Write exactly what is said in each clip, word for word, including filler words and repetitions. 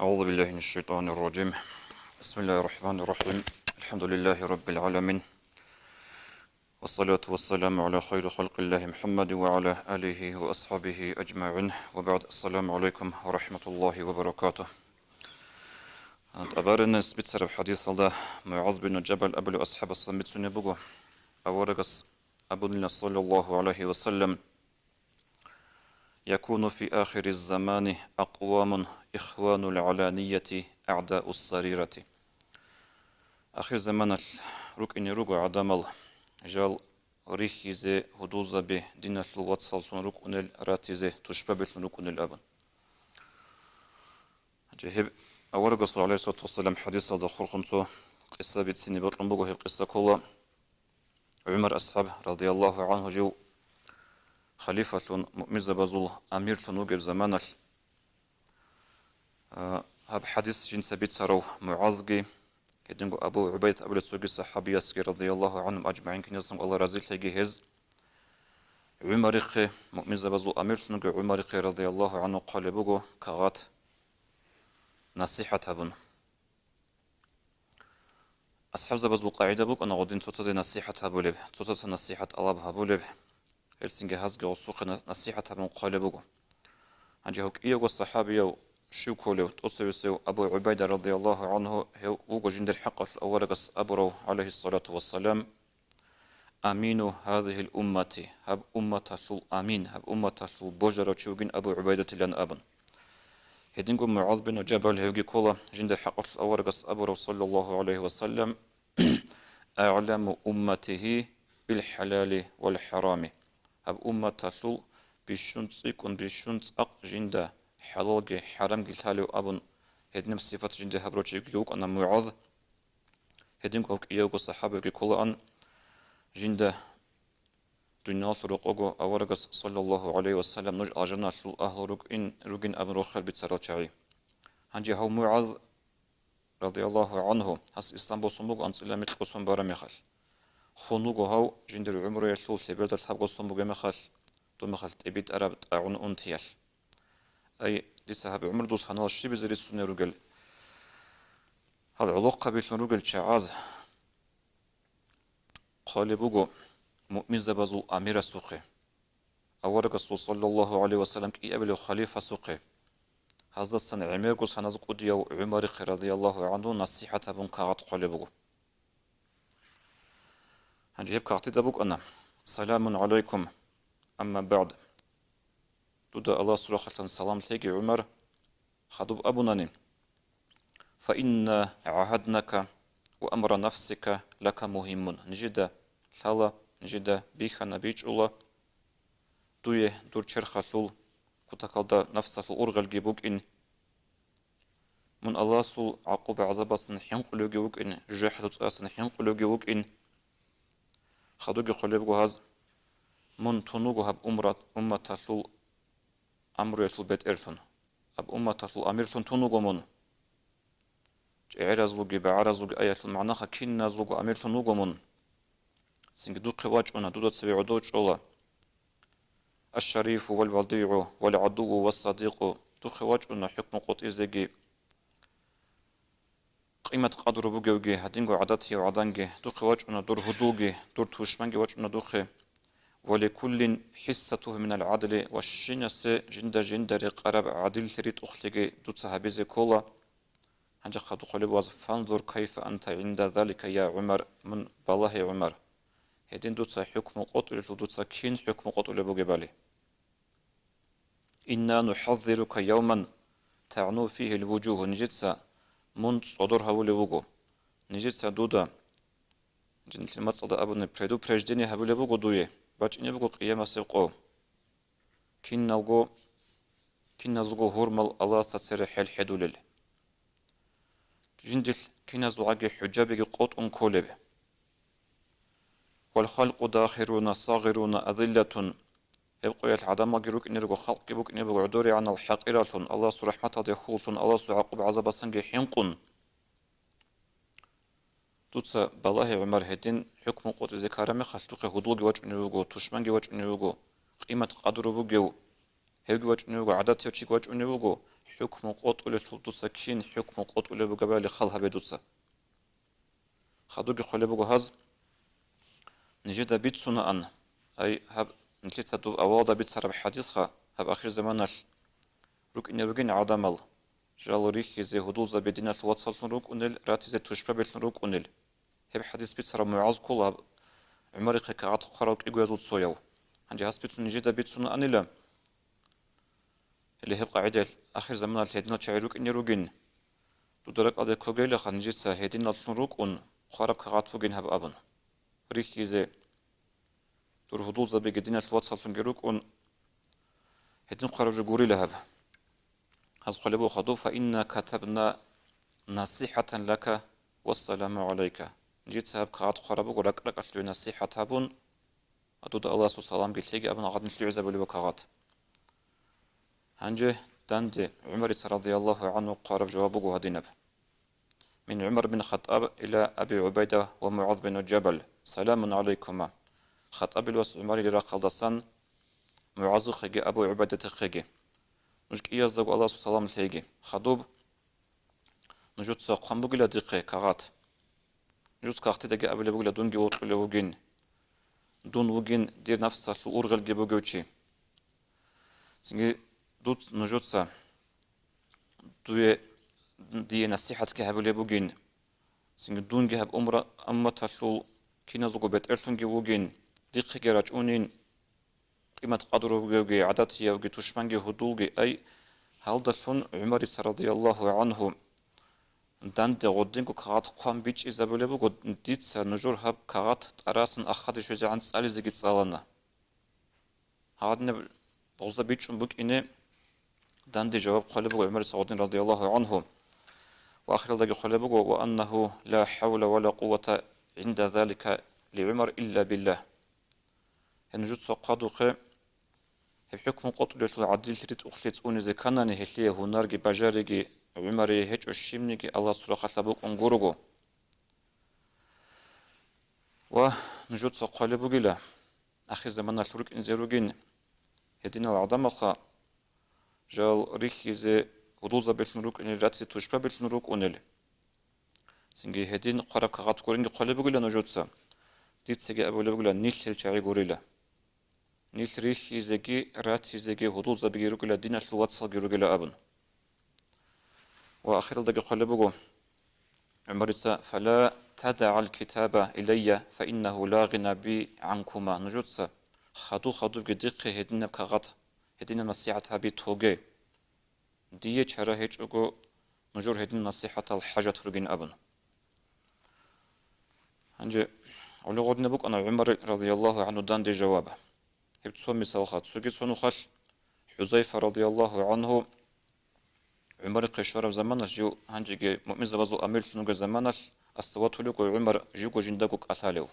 أعوذ بالله من الشيطان الرجيم. بسم الله الرحمن الرحيم. الحمد لله رب العالمين. والصلاة والسلام على خير خلق الله محمد وعلى آله وأصحابه أجمعين. وبعد. السلام عليكم ورحمة الله وبركاته. ТӀабаранияс бицараб хадисалда МугӀаз бин Жабал абулев асхӀабасдасан бицунеб буго, аварагас абунила, саллаллагьу гӀалайгьи ва саллам: «Якуну фи ахири замани акъвамун ихванул гӀаланияти агӀдаус сарирати». Ахир заманалъ рукӀине руго гӀадамал, жал рихьизе, гьудулзаби, диналъул вацаллъун рукӀунел ратизе, тушбабилъун рукӀунел абун. Гьеб аварагасул, гӀалайгьиссалату вассалам, хадисалда хурхун цо къиса бицине бокьун буго, гьеб къиса ккола. ГӀумар асхӀаб, радияллагьу гӀангьу, жив халифалъун, муъминзабазул амирлъун вугеб заманалъ, а, гьаб хадис жинца бицарав МугӀазги, гьединго Абу ГӀубайдат абулев цоги сахӀабиясги, радияллагьу гӀангьум ажмагӀин, киназго Аллагь разилъеги гьез, ГӀумарихъе, муъминзабазул амирлъун вугев ГӀумарихъе, радияллагьу гӀангьу, хъвалеб буго кагъат насихӀат гьабун. АсхӀабзабазул къагӀида букӀана гъодин цоцазе насихӀат гьабулеб, цоцаца насихӀат тӀалаб гьабулеб, гьелцинги гьазги гъосухъе на-, насихӀат гьабун хъвалеб буго. Гьанже гьав кӀиявго сахӀабияв щив кколев, тӀоцевесев Абу ГӀубайда, радияллагьу гӀангьу, гьев вуго жиндир хӀакъалъулъ аварагас абурав, гӀалайгьиссалату вассалам: «Амину гьазигьил уммати», гьаб умматалъул амин, гьаб умматалъул божарав чи вугин Абу ГӀубайдатилан абун. Гьединго МугӀаз бин Жабал гьевги ккола жиндир хӀакъалъулъ аварагас абурав, саллаллагьу гӀалайгьи ва саллам: «АгӀламу умматигьи билхӀалали валхӀарами». Гьаб умматалъул бищун цӀикӀкӀун, бищун цӀакъ жинда хӀалалги хӀарамги лъалев абун, гьединаб сипат жинда гьабурав чиги вукӀана МугӀаз. Гьединго гьав кӀиявго сахӀабиги кколаан жинда дуниялалъул рокъого аварагас, саллаллагьу гӀалайгьи ва саллам, нуж алжаналъул агьлу рукӀин, ругин абун рохел бицарал чагӀи. Гьанже гьав МугӀаз, радияллагьу гӀангьу, гьас ислам босун буго анцӀила микьго сон бараб мехалъ. Хун вуго гьав жиндир гӀумруялъул лъеберда лъабго сон бугеб мехалъ, доб мехалъ тӀибитӀараб тӀагӀун унтиялъ. Ай, дица гьаб гӀумру дус гьанал щибизе рицунел ругел? Гьал гӀолохъабилъун ругел чагӀаз хъвалеб буго муъминзабазул амирасухъе, аварагасул, саллаллагьу гӀалайгьи ва саллам, кӀиабилев халифасухъе, гьаздасан гӀемерго саназ кӀудияв ГӀумарихъе, радияллагьу гӀангьу, насихӀат гьабун кагъат хъвалеб буго. Гьанже гьеб кагътида букӀана: «Саламун гӀалайкум, амма багӀд». Дуда Аллагьасул рахъалъан салам лъеги, ГӀумар, хадуб абунани: «Фа инна гӀагьаднака ва амра нафсика лака мугьиммун». Нижеда лъала, нижеда бихьана, бичӀчӀула, дуе дур черхалъул, кутакалда нафсалъул ургъелги букӀин. Мун Аллагьасул гӀакъуба-гӀазабасан хӀинкъулевги вукӀин, жужахӀалъул цӀарасан хӀинкъулевги вукӀин. Хадуги хъвалеб буго гьаз: «Мун тун вуго гьаб умрат-, умматалъул амруялъул бетӀерлъун, гьаб умматалъул амирлъун тун вуго мун». ЧӀегӀеразулги багӀаразулги аяталъул магӀнаха киназулго амирлъун вуго мун. Цинги духъе вачӀуна, дуда цеве гӀодов чӀола. Аш-шарифу вал вадигӀу вал гӀадувву вас садикъу, духъе вачӀуна хӀукму къотӀизеги, къимат-къадру бугевги, гьадинго гӀадатияв гӀаданги, духъе вачӀуна дур гьудулги, дур тушманги вачӀуна духъе. Ва ликуллин хӀиссатугьу минал гӀадли, ва щинасе жинда-жинда рекъараб гӀадиллъи ритӀухълъиги дуца гьабизе ккола. Гьанже хадуб хъвалеб буго гьаз: «Фанзур кайфа анта гӀинда залика, я ГӀумар», мун балагье, ГӀумар, гьедин дуца хӀукму къотӀулелъул дуца кин хӀукму къотӀулеб бугебали. «Инна нухӀаззирука явман тагӀну фигьил вужугьу», нижеца мун цӀодор гьавулев вуго. Нижеца дуда, жинлъи мацӀалда абуни, предупреждение гьабулеб буго дуе, бачӀине буго къиямасеб къо. Киналго, киназулго гьурмал Аллагьасда цере хӀел-хӀедулел. Жиндилъ киназул гӀаги хӀужабиги къотӀун кколеб. «Вал халкъу дахируна сагъируна азиллатун». Гьеб къоялъ гӀадамалги рукӀине руго, халкъги букӀине буго гӀодорегӀанал хӀакъиралъун, Аллагьасул рахӀматалде хьуллъун, Аллагьасул гӀакъуба-гӀазабасанги хӀинкъун. Дуца балагье, ГӀумар, гьедин хӀукму къотӀизе ккараб мехалъ духъе гьудулги вачӀунев вуго, тушманги вачӀунев вуго, къимат-къадру бугев, гьевги вачӀунев вуго, гӀадатияв чиги вачӀунев вуго, хӀукму къотӀулелъул дуца кин хӀукму къотӀулеб бугебали хал гьабе дуца. Хадуги хъвалеб буго гьаз, нижеда бицунаан, ай, гьаб нилъеца доб авалда бицараб хӀадисха, гьаб ахирзаманалъ рукӀине ругин гӀадамал, жал рихьизе гьудулзаби диналъул вацаллъун рукӀунел, ратизе тушбабилъун рукӀунел. Гьеб хӀадис бицарав МугӀаз ккола гьаб ГӀумарихъе кагъат хъварав кӀигоязул цояв. Гьанже гьас бицун нижеда бицунаанила. Гьеле гьеб къагӀидаялъ ахирзаманалъ гьединал чагӀи рукӀине ругин, дуда ракӀалде ккогейилаха нижеца гьединаллъун рукӀун хъвараб кагъат бугин гьаб абун. Рихьизе, дур гьудулзабиги диналъ вацаллъунги рукӀун, гьедин хъвараб жо гурила гьаб. Гьаз хъвалеб буго хадуб: «Фаинна катабна насихӀатан лака вассаламу гӀалайка». Нижеца гьаб кагъат хъвараб буго ракӀ-ракӀалъуве насихӀат гьабун, ва дуда Аллагьасул саламги лъеги абун гьадин лъугӀизабулеб буго кагъат. Гьанже данде ГӀумарица радияллагьу гӀангьу хъвараб жаваб буго гьадинаб: «Мин ГӀумар бин Хаттаб иля Аби ГӀубайда ва МугӀаз бин Жабал, саламун гӀалайкума». Хаттабил вас ГӀумарил рахъалдасан МугӀазухъеги Абу ГӀубайдатихъеги. Нуж кӀияздаго Аллагьасул салам лъеги. Хадуб, нужеца хъван бугила дихъе кагъат. Нужеца кагътидаги абулеб бугила, дунги вокьулев вугин. Дун вугин дир нафсалъул ургъелги бугев чи. Цинги дуц нужеца, дуе, дие насихӀатги гьабулеб бугин. Цинги дунги гьаб умра-, умматалъул киназго бетӀерлъунги вугин, дихъеги рачӀунин. Къимат-къадру бугевги, гӀадатиявги, тушманги, гьудулги, ай, гьалдалъун ГӀумарица радияллагьу гӀангьу данде гъодинго кагъат хъван бичӀчӀизабулеб буго, дица нужер гьаб кагъат тӀарасан ахаде щвезегӀан цӀализеги цӀалана. Гьадинаб бугъзда бичӀчӀун букӀине данде жаваб хъвалеб буго ГӀумарица гъодин радияллагьу гӀангьу. Ва ахиралдаги хъвалеб буго: «Ва аннагьу ла хӀавла ва ла къуввата гӀинда залика ли ГӀумар илла биллагь». Гьеб нужеца хъвадухъе, гьеб хӀукму къотӀулелъул гӀадил ритӀухълъи цӀунизе кканани, гьелъие гьунарги бажариги ГӀумарие гьечӀо щибниги Аллагьасул рахъалъа букӀун гурого. Ва нужеца хъвалеб бугила, ахирзаманалъ рукӀинзе ругин гьединал гӀадамалха, жал рихьизе гьудулзабилъун рукӀунел, ратизе тушбабилъун рукӀунел. Цинги гьедин хъвараб кагъат гуринги хъвалеб бугила нужеца, дицаги абулеб бугила, нилъ гьел чагӀи гурила. Нилъ рихьизеги, ратизеги, гьудулзабиги ругила, диналъул вацалги ругила абун. Ва ахиралдаги хъвалеб буго ГӀумарица: «Фала тадагӀал китаба илайя, фаиннагьу ла гъина би гӀанкума». Нужеца хадуб-хадубги дихъе гьединаб кагъат, гьединаб насихӀат гьаби тоге. Дие чара гьечӀого нужер гьедин насихӀатал хӀажат ругин абун. Гьанже гӀоло гъодинаб букӀана ГӀумар радияллагьу гӀангьу данде жаваб. Гьеб цо мисалха, цоги цо нухалъ ХӀузайфа радияллагьу гӀангьу ГӀумарихъе щвараб заманалъ, жив гьанжеги муъминзабазул амирлъун вугеб заманалъ, асда ватулев вуго ГӀумар живго жиндаго кӀалъалев.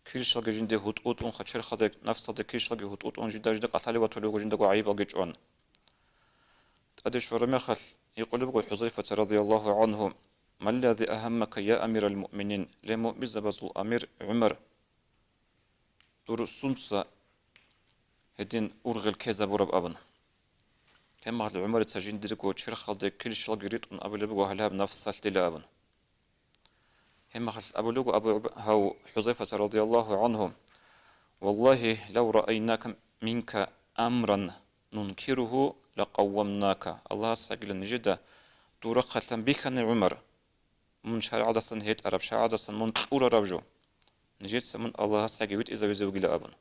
Килщалги жинде гьутӀутӀун, хъачерхалде, нафсалде килщалги гьутӀутӀун, жинда-жинда кӀалъалев ватулев вуго жиндаго гӀайибалги чӀван. ТӀаде щвараб мехалъ, гьикъулеб буго ХӀузайфаца радияллагьу гӀангьу: «Маллязи агьаммака, я амирал муъминин, ле муъминзабазул амир ГӀумар, дур сунца гьедин ургъел ккезабураб?» абун. Гьеб мехалъ ГӀумарица жиндирго черхалде килщалги ритӀун абулеб буго гьалаб нафсалъ дила абун. Гьеб мехалъ абулеб буго Абу ГӀуб-, гьав ХӀузайфаца радияллагьу гӀангьу: «Валлагьи, лав раайнака минка амран нункиругьу лакъаввамнака». Аллагьас гьагила нижеда дур рахъалъан бихьани, ГӀумар, мун шаргӀалдасан гьетӀараб, шаргӀалдасан мун кьурараб жо, нижеца мун Аллагьас гьаги витӀизавизе вугила абун.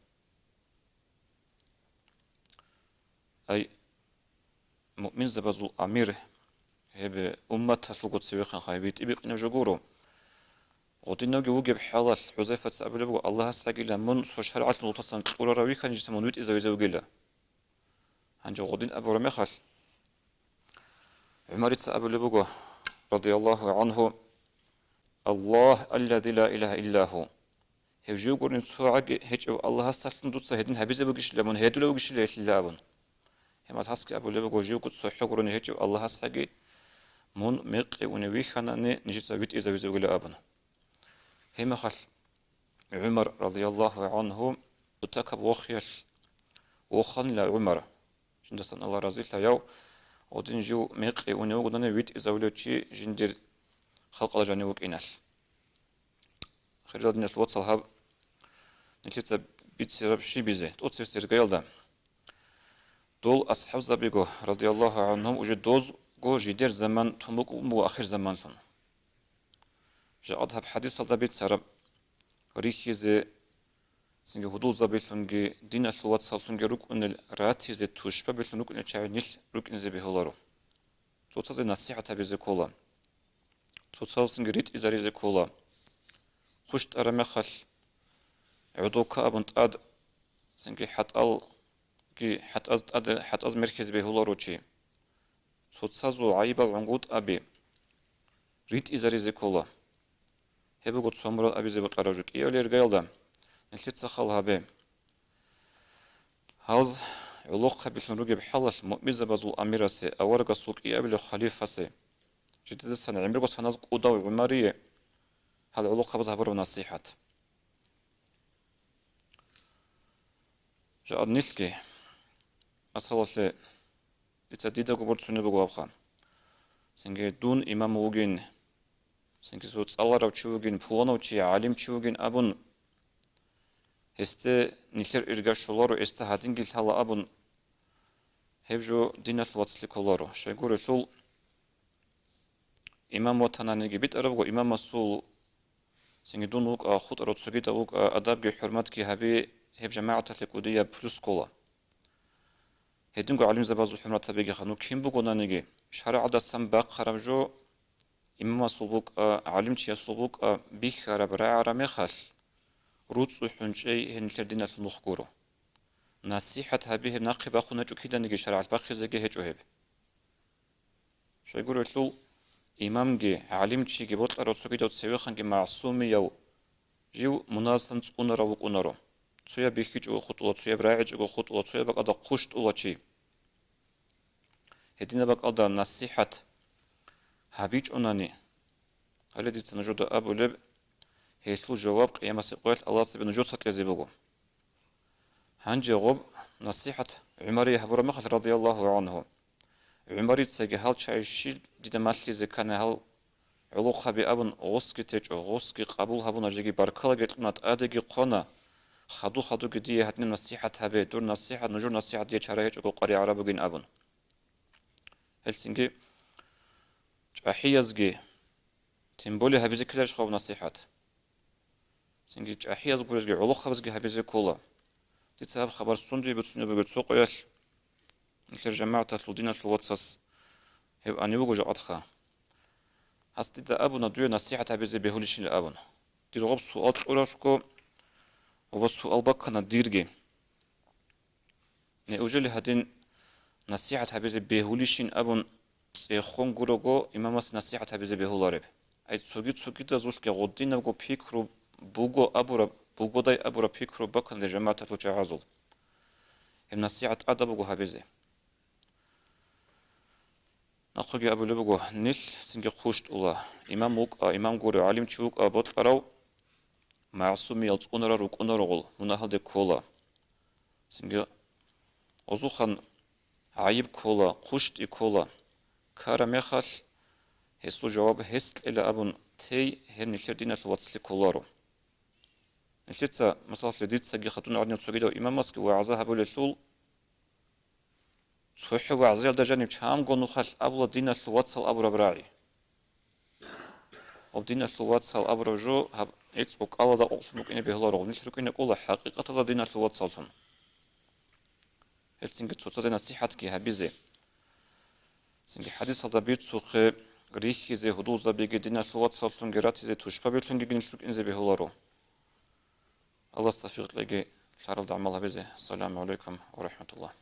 Ай, муъминзабазул амир, гьеб умматалъулго цевехъанха гьеб витӀи бикъинаб жо гуро. Гъодинавги вугеб хӀалалъ ХӀузайфаца абулеб буго: «Аллагьас гьагила мун цо шаргӀалъун нухасан кьурарав вихьанищ мун витӀизавизе вугила». Гьанже гъодин абураб мехалъ, ГӀумарица абулеб буго, радияллагьу гӀангьу: «Аллагь, аллази ла илагьа илла гьу». Гьев живгурин цо гӀаги гьечӀев Аллагьасдалъун дуца гьедин гьабизе бугищила, мун гьедулев вугищила гьелъила абун. Гьеб мехалъ гьасги абулеб буго: «Живго цохӀо гурони гьечӀев Аллагьас гьаги, мун мекъи унев вихьанани, нижеца витӀизавизе вугила», абун. Гьеб мехалъ ГӀумар, радияллагьу гӀангьу, утакаб вохиялъ воханила ГӀумар. Жиндасан Аллагь разилъаяв, Гъодин жив мекъи унев вугони витӀизавулев чи жиндир халкъалда жанив вукӀиналъ. Хириял диналъул вацал, гьаб нилъеца бицараб щибизе, тӀоцебесеб иргаялда. Дол асхӀабзабиго, радияллагьу гӀанхум, уже дозго жидер заман тун букӀун буго ахирзаманлъун. Жакъад гьаб хӀадисалда бицараб, рихьизе, цинги гьудулзабилъунги, диналъул вацаллъунги рукӀунел ратизе, тушбабилъун рукӀунел чагӀи нилъ рукӀине бегьуларо. Цоцазе насихӀат гьабизе ккола. Цоцазулъги ритӀизаризе ккола. ХъущтӀараб мехалъ, гӀодовка абун тӀад, цинги хӀатӀалги, хӀатӀаз тӀаде, хӀатӀаз мерхьизе бегьуларо чи. Цоцазул гӀайибал гӀунгутӀаби ритӀизаризе ккола. Гьеб буго цо мурад абизе бокьараб жо кӀиабилеб иргаялда. Нилъеца хал гьабе. Гьал гӀолохъабилъун ругеб хӀалалъ муъминзабазул амирасе, аварагасул кӀиабилев халифасе, жидедасан гӀемерго саназ кӀудав ГӀумарие гьал гӀолохъабаз гьабураб насихӀат. Жакъад нилъги, масалалъе, дица дидаго борцунеб буго абха. Цинги дун имам вугин, цинги цо цӀаларав чи вугин, пуланав чи, гӀалимчи вугин абун, гьесде нилъер ирга щоларо, гьесда гьадинги лъала абун, гьеб жо диналъул вацлъи кколаро. Щайгурелъул, имам ватананиги битӀарабго, имамасул, цинги дун вукӀа, хутӀарав цогидав вукӀа, адабги хӀурматги гьаби, гьеб жамагӀаталъе кӀудияб плюс ккола. Гьединго гӀалимзабазул хӀурмат гьабигиха, ну кин бугонаниги, шаргӀалдасан бахъараб жо имамасул букӀа, гӀалимчиясул букӀа, бихьараб, рагӀараб мехалъ, руцӀцӀухӀун чӀей, гьеб нилъер диналъул нух гуро. НасихӀат гьаби, гьеб нахъе бахун гьечӀо киданиги, шаргӀалъ бахъизеги гьечӀо гьеб. Щайгурелъул, имамги, гӀалимчиги, бокьарав цогидав цевеханги магӀсумияв жив мунагьасан цӀунарав вукӀунаро. Цояб бихьичӀого хутӀула, цояб рагӀичӀого хутӀула, цояб бакӀалда хъущтӀула чи. Гьединаб бакӀалда насихӀат гьабичӀонани, гьале дица нужеда абулеб, гьелъул жаваб къиямасеб къоялъ Аллагьас цебе нужеца кьезе буго. Гьанже гъоб насихӀат ГӀумарие гьабураб мехалъ, радияллагьу гӀанху, ГӀумарицаги гьал чагӀи щиб дида малъизе ккани гьал гӀолохъаби абун, гъосги течӀо, гъосги къабул гьабуна, жеги баркалаги кьуна, тӀадеги хъвана, хаду-хадуги дие гьадинаб насихӀат гьабе, дур насихӀат, нужер насихӀат дие чара гьечӀого къваригӀараб бугин абун. Гьелцинги чӀахӀиязги, тем более, гьабизе ккеларищ гъаб насихӀат? Цинги чӀахӀияз гурезги, гӀолохъабазги гьабизе ккола. Дица гьаб хабар сундуе буцунеб буго цо къоялъ, нилъер жамагӀаталъул диналъул вацас гьев ани вуго жакъатха. Гьас дида абуна дуе насихӀат гьабизе бегьулищин абун. Дир гъаб суал кьуралъго, ва суал баккана дирги. Неужели гьадин насихӀат гьабизе бегьулищин абун цӀехон гурого имамасе насихӀат гьабизе бегьулареб? Ай, цоги-цогидазулъги гъудинабго пикру буго абураб, бугодай абураб пикру баканде жамагӀаталъул чагӀазул. Гьеб насихӀат тӀадаб буго гьабизе. Нахъеги абулеб буго, нилъ цинги хъущтӀула, имам вукӀа, имам гуро, гӀалимчи вукӀа, бокьарав, магӀсумиял цӀунарал рукӀунарогъул, мунагьалде ккола. Цинги гъозухъан гӀайиб ккола, хъущтӀи ккола. Ккараб мехалъ, гьесул жаваб гьес кьела абун тей, гьеб нилъер диналъул вацлъи кколаро. Нилъеца, масалалъе, дицаги хадур гӀадинав цогидав имамасги вагӀза гьабулелъул, цохӀо вагӀзаялда жаниб чанго нухалъ абула диналъул вацал абураб рагӀи. Гъоб диналъул вацал абураб жо гьаб гӀицӀго кӀалалда къокълъун букӀине бегьуларо, нилъ рукӀине кӀола хӀакъикъаталда диналъул вацаллъун. Гьелцинги цоцазе насихӀатги гьабизе. Цинги хӀадисалда бицухъе, рихьизе, гьудулзабиги диналъул вацаллъунги ратизе, тушбабилъунги нилъ рукӀине бегьуларо. Аллагьас тавфикъ кьеги, лъаралда гӀамал гьабизе. Ассаламу гӀалайкум ва рахӀматуллагь.